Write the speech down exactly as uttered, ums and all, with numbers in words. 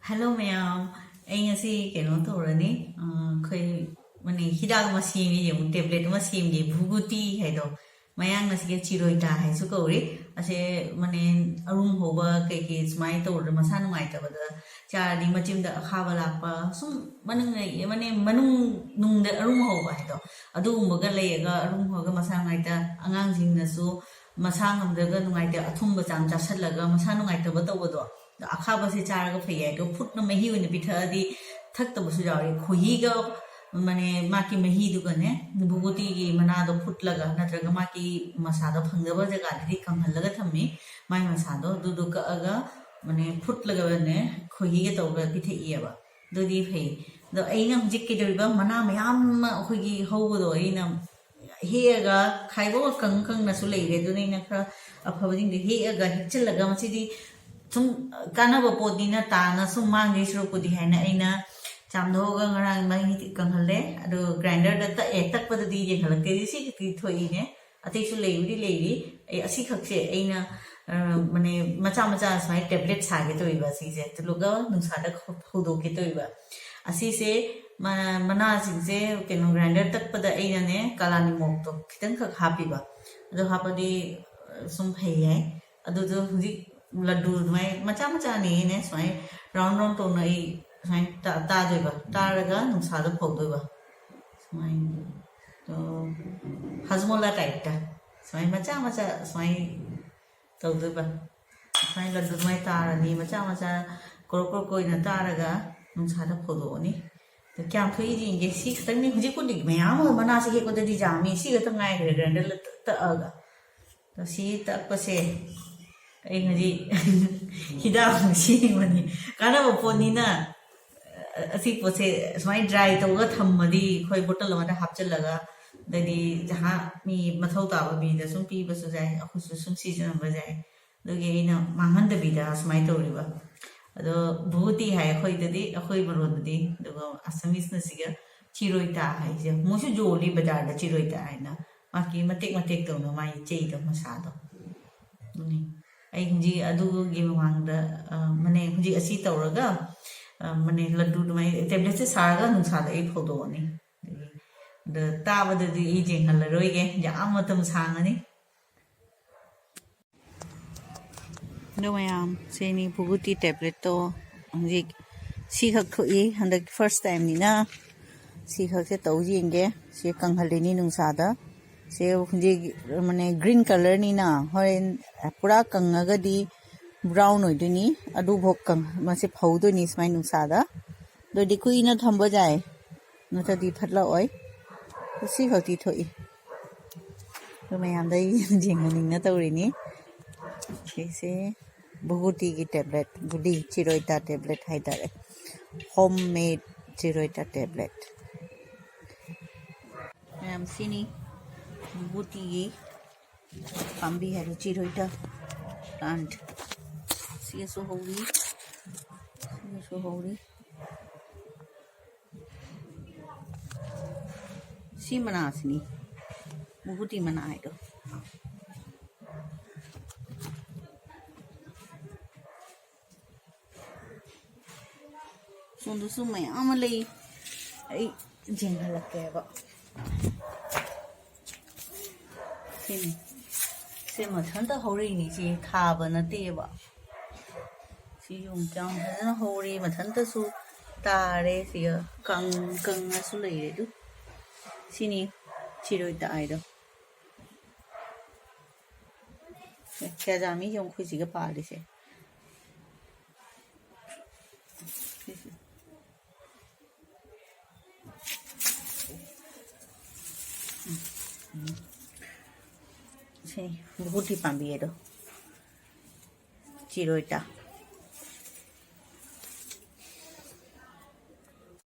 Hello ꯃꯌꯥꯝ, ꯑꯩ ꯉꯁꯤ ꯀꯩꯅꯣ ꯇꯧꯔꯅꯤ꯫ ꯑ, ꯑꯩꯈꯣꯏ ꯃꯅꯦ ꯍꯤꯗꯥꯛ ꯑꯃ ꯁꯦꯝꯃꯤ, ꯌꯦꯡꯉꯨ, ꯇꯦꯕ꯭ꯂꯦꯠ ꯑꯃ ꯁꯦꯝꯒꯦ, ꯚꯨꯒꯨꯇꯤ ꯍꯥꯏꯗꯣ꯫ ꯃꯌꯥꯡꯅ ꯁꯤꯒ ꯆꯤꯔꯣꯏꯇꯥ ꯍꯥꯏꯁꯨ ꯀꯧꯔꯤ꯫ ꯑꯁꯦ ꯃꯅꯦ ꯑꯔꯨꯝ ꯍꯧꯕ ꯀꯩꯀꯩ ꯁꯨꯃꯥꯏꯅ ꯇꯧꯔꯒ ꯃꯁꯥ ꯅꯨꯡꯉꯥꯏꯇꯕꯗ ꯆꯥꯔꯗꯤ ꯃꯆꯤꯟꯗ ꯑꯈꯥꯕ ꯂꯥꯛꯄ, ꯁꯨꯝ ꯃꯅꯨꯡ ꯃꯅꯦ ꯃꯅꯨꯡ ꯅꯨꯡꯗ ꯑꯔꯨꯝ ꯍꯧꯕ ꯍꯥꯏꯗꯣ, ꯑꯗꯨꯒꯨꯝꯕꯒ ꯂꯩꯔꯒ ꯑꯔꯨꯝ ꯍꯧꯔꯒ ꯃꯁꯥ ꯅꯨꯡꯉꯥꯏꯇ, ꯑꯉꯥꯡꯁꯤꯡꯅꯁꯨ ꯃꯁꯥ ꯉꯝꯗ꯭ꯔꯒ ꯅꯨꯡꯉꯥꯏꯇ, ꯑꯊꯨꯝꯕ ꯆꯥꯝ ꯆꯥꯁꯤꯜꯂꯒ ꯃꯁꯥ ꯅꯨꯡꯉꯥꯏꯇꯕ ꯇꯧꯕꯗꯣ, ꯑꯗꯣ ꯑꯈꯥꯕꯁꯦ ꯆꯥꯔꯒ ꯐꯩ ꯍꯥꯏ꯫ ꯑꯗꯣ ꯐꯨꯠꯅ ꯃꯍꯤ ꯑꯣꯏꯅ ꯄꯤꯊꯛꯑꯗꯤ ꯊꯛꯇꯕꯁꯨ ꯌꯥꯎꯔꯤ꯫ ꯈꯣꯏꯍꯤꯒ ꯃꯅꯦ ꯃꯥꯒꯤ ꯃꯍꯤꯗꯨꯒꯅꯦ, ꯚꯨꯒꯨꯇꯤꯒꯤ ꯃꯅꯥꯗꯣ ꯐꯨꯠꯂꯒ, ꯅꯠꯇ꯭ꯔꯒ ꯃꯥꯒꯤ ꯃꯁꯥꯗꯣ ꯐꯪꯗꯕ ꯖꯒꯥꯗꯗꯤ ꯀꯪꯍꯜꯂꯒ ꯊꯝꯃꯤ꯫ ꯃꯥꯏ ꯃꯁꯥꯗꯣ ꯑꯗꯨꯗꯣ ꯀꯛꯑꯒ ꯃꯅꯦ ꯐꯨꯠꯂꯒꯅꯦ ꯈꯣꯏꯍꯤꯒ ꯇꯧꯔꯒ ꯄꯤꯊꯛꯏꯑꯕ꯫ ꯑꯗꯨꯗꯤ ꯐꯩ꯫ ꯑꯗꯣ ꯑꯩꯅ ꯍꯧꯖꯤꯛ ꯀꯩꯗꯧꯔꯤꯕ, ꯃꯅꯥ ꯃꯌꯥꯝ ꯑꯃ ꯑꯩꯈꯣꯏꯒꯤ ꯍꯧꯕꯗꯣ ꯑꯩꯅ ꯍꯦꯛꯑꯒ, ꯈꯥꯏꯗꯣꯛꯑꯒ ꯀꯪ ꯀꯪꯅꯁꯨ ꯂꯩꯔꯦ꯫ ꯑꯗꯨꯅ ꯑꯩꯅ ꯈꯔ ꯑꯐꯕꯁꯤꯡꯗꯣ ꯍꯦꯛꯑꯒ ꯍꯦꯛꯆꯤꯜꯂꯒ, ꯃꯁꯤꯗꯤ ꯁꯨꯝ ꯀꯥꯟꯅꯕ ꯄꯣꯠꯅꯤꯅ ꯇꯥꯅ ꯁꯨꯝ ꯃꯥꯡꯗꯣꯏ ꯁꯔꯨꯛꯄꯨꯗꯤ ꯍꯥꯏꯅ ꯑꯩꯅ ꯆꯥꯝꯊꯣꯛꯑꯒ ꯉꯔꯥꯡ ꯃꯍꯤ ꯀꯪꯍꯜꯂꯦ꯫ ꯑꯗꯣ ꯒ꯭ꯔꯥꯏꯟꯗꯔꯗ ꯇꯛꯑꯦ꯫ ꯇꯛꯄꯗꯗꯤ ꯌꯦꯡꯍꯜꯂꯛꯇꯦ, ꯁꯤ ꯈꯛꯇꯤ ꯊꯣꯛꯏꯅꯦ꯫ ꯑꯇꯩꯁꯨ ꯂꯩꯕꯨꯗꯤ ꯂꯩꯔꯤ꯫ ꯑꯩ ꯑꯁꯤꯈꯛꯁꯦ ꯑꯩꯅ, ꯑ, ꯃꯅꯦ ꯃꯆꯥ ꯃꯆꯥ ꯁꯨꯃꯥꯏꯅ ꯇꯦꯕ꯭ꯂꯦꯠ ꯁꯥꯒꯦ ꯇꯧꯔꯤꯕ, ꯑꯁꯤꯁꯦ꯫ ꯑꯗꯨꯒ ꯅꯨꯡꯁꯥꯗ ꯐꯧꯗꯣꯛꯀꯦ ꯇꯧꯔꯤꯕ꯫ ꯑꯁꯤꯁꯦ ꯃ-, ꯃꯅꯥꯁꯤꯡꯁꯦ ꯀꯩꯅꯣ ꯒ꯭ꯔꯥꯏꯟꯗꯔ ꯇꯛꯄꯗ ꯑꯩꯅꯅꯦ ꯀꯥꯂꯥ ꯅꯤꯃꯣꯛꯇꯣ ꯈꯤꯇꯪꯈꯛ ꯍꯥꯞꯄꯤꯕ꯫ ꯑꯗꯣ ꯍꯥꯞꯄꯗꯤ, ꯑ, ꯁꯨꯝ ꯐꯩ ꯍꯥꯏ꯫ ꯑꯗꯨꯗꯣ ꯍꯧꯖꯤꯛ ꯂꯗꯨ ꯑꯗꯨꯃꯥꯏꯅ ꯃꯆꯥ ꯃꯆꯥꯅꯦꯅꯦ, ꯁꯨꯃꯥꯏꯅ ꯔꯥꯎꯟ ꯔꯥꯎꯟ ꯇꯧꯅ ꯑꯩ ꯁꯨꯃꯥꯏꯅ ꯇꯥ-, ꯇꯥꯗꯣꯏꯕ, ꯇꯥꯔꯒ ꯅꯨꯡꯁꯥꯗ ꯐꯧꯗꯣꯏꯕ꯫ ꯁꯨꯃꯥꯏꯅ, ꯑ, ꯍꯖꯃꯣꯂꯥ ꯇꯥꯏꯞꯇ ꯁꯨꯃꯥꯏꯅ ꯃꯆꯥ ꯃꯆꯥ ꯁꯨꯃꯥꯏꯅ ꯇꯧꯗꯣꯏꯕ꯫ ꯁꯨꯃꯥꯏꯅ ꯂꯗꯨ ꯑꯗꯨꯃꯥꯏꯅ ꯇꯥꯔꯅꯤ, ꯃꯆꯥ ꯃꯆꯥ ꯀ꯭ꯔꯣꯛ ꯀ꯭ꯔꯣꯛ ꯑꯣꯏꯅ ꯇꯥꯔꯒ ꯅꯨꯡꯁꯥꯗ ꯐꯧꯗꯣꯛꯑꯅꯤ꯫ ꯑꯗꯣ ꯀꯌꯥꯝ ꯊꯣꯛꯏ ꯌꯦꯡꯒꯦ꯫ ꯁꯤ ꯈꯛꯇꯪꯅꯤ, ꯍꯧꯖꯤꯛꯄꯨꯗꯤ ꯃꯌꯥꯝ ꯑꯃ ꯃꯅꯥꯁꯤ ꯍꯦꯛꯄꯗꯗꯤ ꯌꯥꯝꯃꯤ꯫ ꯁꯤ ꯈꯛꯇ ꯉꯥꯏꯈ꯭ꯔꯦ ꯒ꯭ꯔꯥꯏꯟꯗꯔ ꯇꯛꯑꯒ꯫ ꯑꯗꯣ ꯁꯤ ꯇꯛꯄꯁꯦ ꯑꯩ ꯉꯁꯤ ꯍꯤꯗꯥꯛ ꯑꯃꯨꯛ ꯁꯦꯝꯕꯅꯤ꯫ ꯀꯥꯟꯅꯕ ꯄꯣꯠꯅꯤꯅ, ꯑ-, ꯑꯁꯤ ꯄꯣꯠꯁꯦ ꯁꯨꯃꯥꯏꯅ ꯗ꯭ꯔꯥꯏ ꯇꯧꯔꯒ ꯊꯝꯃꯗꯤ ꯑꯩꯈꯣꯏ ꯕꯣꯇꯜ ꯑꯃꯗ ꯍꯥꯞꯆꯤꯜꯂꯒ, ꯑꯗꯩꯗꯤ ꯖꯍꯥ ꯃꯤ ꯃꯊꯧ ꯇꯥꯕ ꯃꯤꯗ ꯁꯨꯝ ꯄꯤꯕꯁꯨ ꯌꯥꯏ, ꯑꯩꯈꯣꯏꯁꯨ ꯁꯨꯝ ꯁꯤꯖꯤꯟꯅꯕ ꯌꯥꯏ꯫ ꯑꯗꯨꯒꯤ ꯑꯩꯅ ꯃꯥꯡꯍꯟꯗꯕꯤꯗ ꯁꯨꯃꯥꯏꯅ ꯇꯧꯔꯤꯕ꯫ ꯑꯗꯣ ꯚꯨꯒꯨꯇꯤ ꯍꯥꯏ ꯑꯩꯈꯣꯏꯗꯗꯤ, ꯑꯩꯈꯣꯏ ꯃꯔꯣꯟꯗꯗꯤ, ꯑꯗꯨꯒ ꯑꯁꯥꯃꯤꯁꯅ ꯁꯤꯒ ꯆꯤꯔꯣꯏꯇꯥ ꯍꯥꯏꯁꯦ꯫ ꯃꯣꯏꯁꯨ ꯌꯣꯜꯂꯤ ꯕꯖꯥꯔꯗ ꯆꯤꯔꯣꯏꯇꯥ ꯍꯥꯏꯅ, ꯃꯥꯒꯤ ꯃꯇꯦꯛ ꯃꯇꯦꯛ ꯇꯧꯅ ꯃꯥꯒꯤ ꯆꯩꯗꯣ, ꯃꯁꯥꯗꯣ꯫ ꯑꯗꯨꯅꯤ꯫ ꯑꯩ ꯍꯧꯖꯤꯛ ꯑꯗꯨꯒꯤ ꯃꯃꯥꯡꯗ, ꯑ, ꯃꯅꯦ ꯍꯧꯖꯤꯛ ꯑꯁꯤ ꯇꯧꯔꯒ, ꯑ, ꯃꯅꯦ ꯂꯗꯨ ꯑꯗꯨꯃꯥꯏꯅ tabletꯁꯦ ꯁꯥꯔꯒ ꯅꯨꯡꯁꯥꯗ ꯑꯩ ꯐꯧꯗꯣꯛꯑꯅꯤ꯫ ꯑꯗꯒꯤ ꯑꯗ ꯇꯥꯕꯗꯗꯤ ꯑꯩ ꯌꯦꯡꯍꯜꯂꯔꯣꯏꯒꯦ, ꯌꯥꯝ ꯃꯇꯝ ꯁꯥꯡꯉꯅꯤ꯫ ꯑꯗꯣ ꯃꯌꯥꯝ, ꯁꯤꯅꯤ ꯚꯨꯒꯨꯇꯤ tabletꯇꯣ꯫ ꯍꯧꯖꯤꯛ ꯁꯤꯈꯛ ꯊꯣꯛꯏ, ꯍꯟꯗꯛ first timeꯅꯤꯅ ꯁꯤꯈꯛꯁꯦ ꯇꯧ ꯌꯦꯡꯒꯦ꯫ ꯁꯤ ꯀꯪꯍꯜꯂꯤꯅꯤ ꯅꯨꯡꯁꯥꯗ꯫ ꯁꯤ ꯍꯧꯖꯤꯛ ꯃꯥꯅꯦ green colourꯅꯤꯅ, ꯍꯣꯔꯦꯟ ꯄꯨꯔꯥ ꯀꯪꯉꯒꯗꯤ brown ꯑꯣꯏꯗꯣꯏꯅꯤ꯫ ꯑꯗꯨꯐꯥꯎ ꯀꯪ-, ꯃꯁꯤ ꯐꯧꯗꯣꯏꯅꯤ ꯁꯨꯃꯥꯏꯅ ꯅꯨꯡꯁꯥꯗ꯫ ꯑꯗꯨꯗꯤ ꯀꯨꯏꯅ ꯊꯝꯕ ꯌꯥꯏ, ꯅꯠꯇ꯭ꯔꯗꯤ ꯐꯠꯂꯛꯑꯣꯏ꯫ ꯁꯤ ꯈꯛꯇꯤ ꯊꯣꯛꯏ꯫ ꯑꯗꯨ ꯃꯌꯥꯝꯗ ꯑꯩ ꯌꯦꯡꯍꯟꯅꯤꯡꯅ ꯇꯧꯔꯤꯅꯤ꯫ ꯁꯤꯁꯦ ꯚꯨꯒꯨꯇꯤꯒꯤ tablet, ꯒꯨꯂꯤ, ꯆꯤꯔꯣꯏꯇꯥ tablet ꯍꯥꯏꯇꯥꯔꯦ꯫ Home made ꯆꯤꯔꯣꯏꯇꯥ tablet꯫ ꯃꯌꯥꯝ ꯁꯤꯅꯤ ꯚꯨꯒꯨꯇꯤꯒꯤ ꯄꯥꯝꯕꯤ ꯍꯥꯏꯕ ꯆꯤꯔꯣꯏꯇꯥ plant꯫ ꯁꯤꯒꯁꯨ ꯍꯧꯔꯤ, ꯁꯤꯒꯁꯨ ꯍꯧꯔꯤ꯫ ꯁꯤ ꯃꯅꯥꯁꯤꯅꯤ, ꯚꯨꯒꯨꯇꯤ ꯃꯅꯥ ꯍꯥꯏꯗꯣ꯫ ꯁꯣꯝꯗꯁꯨ ꯃꯌꯥꯝ ꯑꯃ ꯂꯩ, ꯑꯩ ꯌꯦꯡꯍꯜꯂꯛꯀꯦꯕ꯫ ꯁꯤꯅꯤ, ꯁꯤ ꯃꯊꯟꯇ ꯍꯧꯔꯛꯏꯅꯤ, ꯁꯤ ꯊꯥꯕ ꯅꯠꯇꯦꯕ꯫ ꯁꯤ ꯌꯣꯡꯆꯥꯡ ꯐꯖꯅ ꯍꯧꯔꯦ, ꯃꯊꯟꯇꯁꯨ ꯇꯥꯔꯦ꯫ ꯁꯤꯒ ꯀꯪ-, ꯀꯪꯉꯁꯨ ꯂꯩꯔꯦ꯫ ꯑꯗꯨ ꯁꯤꯅꯤ ꯆꯤꯔꯣꯏ ꯇꯥꯏꯗꯣ꯫ ꯁꯦ, ꯈꯦꯖꯥꯃꯤ ꯌꯦꯡꯉꯨ, ꯑꯩꯈꯣꯏ ꯁꯤꯒ ꯄꯥꯜꯂꯤꯁꯦ꯫ ꯁꯤꯁꯦ꯫ ꯎꯝ, ꯎꯝ꯫ ꯁꯤ ꯚꯨꯒꯨꯇꯤ ꯄꯥꯝꯕꯤ ꯑꯗꯣ꯫ ꯆꯤꯔꯣꯏꯇꯥ꯫